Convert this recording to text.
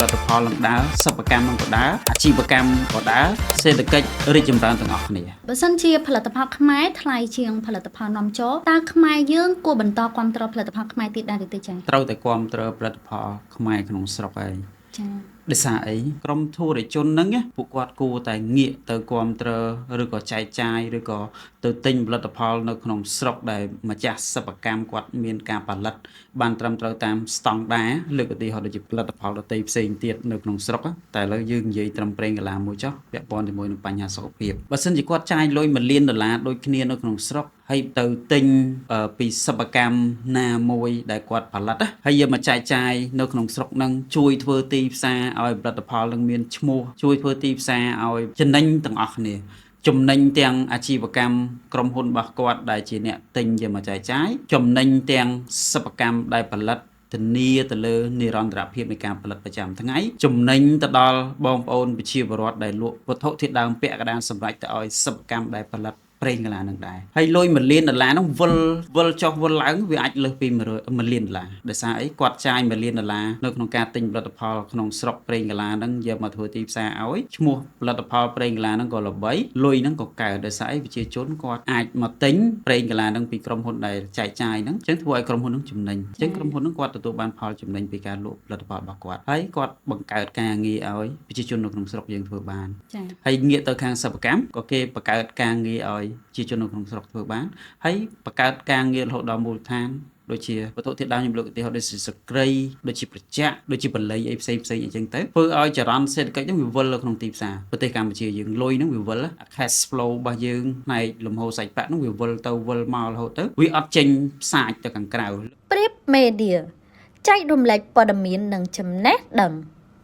ផលិតផលនឹងដើរសិប្បកម្មនឹងក៏ដើរអាជីវកម្មក៏ដើរសេដ្ឋកិច្ចរីកចម្រើនទាំងអស់គ្នា។ បើសិនជាផលិតផលខ្មែរថ្លៃជាងផលិតផលនាំចូលតើខ្មែរយើងគួរបន្តគ្រប់គ្រងផលិតផលខ្មែរទៀតដែរឬទេចា៎? ត្រូវតែគ្រប់គ្រងផលិតផលខ្មែរក្នុងស្រុកឯង ចា៎ ដោយសារអីក្រុមធុរជនហ្នឹងណាពួកគាត់គួរតែងាកទៅគ្រប់គ្រងឬក៏ចែកចាយឬក៏ទៅទិញផលិតផលនៅក្នុងស្រុកដែលម្ចាស់សិប្បកម្មគាត់មានការផលិតបានត្រឹមត្រូវតាមស្តង់ដារលើកឧទាហរណ៍ដូចជាផលិតផលដទៃផ្សេងទៀតនៅក្នុងស្រុកណាតែឥឡូវយើងនិយាយត្រឹមប្រេងកាឡាមួយចុះពាក់ព័ន្ធជាមួយនឹងបញ្ហាសុខភាពបើសិនជាគាត់ចាយលុយ1លានដុល្លារដូចគ្នានៅក្នុងស្រុកហើយទៅទិញពីសិប្បកម្មណាមួយដែលគាត់ផលិតណាហើយយកមកចែកចាយនៅក្នុងស្រុកនឹងជួយធ្វើទីផ្សារឲ្យផលិតផលនឹងមានឈ្មោះជួយធ្វើទីផ្សារឲ្យចំណេញទាំងអស់គ្នាចំណេញទាំងអាជីវកម្មក្រុមហ៊ុនរបស់គាត់ដែលជាអ្នកទិញយកមកចែកចាយចំណេញទាំងសិប្បកម្មដែលផលិតធានាទៅលើនិរន្តរភាពនៃការផលិតប្រចាំថ្ងៃចំណេញទៅដល់បងប្អូនប្រជាពលរដ្ឋដែលលក់វត្ថុធាតុដើមពាក់កណ្ដាលសម្រាប់ទៅឲ្យសិប្បកម្មដែលផលិតប្រេងកាឡានឹងដែរហើយលុយ1លានដុល្លារហ្នឹងវិលវិលចុះវិលឡើងវាអាចលើសពី1លានដុល្លារដោយសារអីគាត់ចាយ1លានដុល្លារនៅក្នុងការទិញផលិតផលក្នុងស្រុកប្រេងកាឡាហ្នឹងយកមកធ្វើទីផ្សារឲ្យឈ្មោះផលិតផលប្រេងកាឡាហ្នឹងក៏ល្បីលុយហ្នឹងក៏កើតដោយសារអីប្រជាជនគាត់អាចមកទិញប្រេងកាឡាហ្នឹងពីក្រុមហ៊ុនដែលចែកចាយហ្នឹងអញ្ចឹងធ្វើឲ្យក្រុមហ៊ុនហ្នឹងចំណេញអញ្ចឹងក្រុមហ៊ុនហ្នឹងគាត់ទទួលបានផលចំណេញពីការលក់ផលិតផលរបស់គាត់ហើយគាត់បង្កើតការងារឲ្យប្រជាជននៅក្នុងស្រុកយើងធ្វើបាន ចា៎ ហើយងាកទៅខាងសិប្បកម្មក៏គេបង្កើតការងារឲ្យប្រជាជននៅក្នុងស្រុកធ្វើបានហើយបង្កើតការងាររហូតដល់មូលដ្ឋានដូចជាវត្ថុធាតុដើមខ្ញុំលើកឧទាហរណ៍ដូចជាសក្រីដូចជាប្រចាក់ដូចជាបល័យអីផ្សេងផ្សេងអញ្ចឹងទៅធ្វើឲ្យចរន្តសេដ្ឋកិច្ចហ្នឹងវាវិលនៅក្នុងទីផ្សារប្រទេសកម្ពុជាយើងលុយហ្នឹងវាវិល cash flow របស់យើងផ្នែកលំហូរសាច់ប្រាក់ហ្នឹងវាវិលទៅវិលមករហូតទៅវាអត់ចេញផ្សាយទៅខាងក្រៅ ព្រៀបមេឌៀចែករំលែកព័ត៌មាននិងចំណេះដឹង។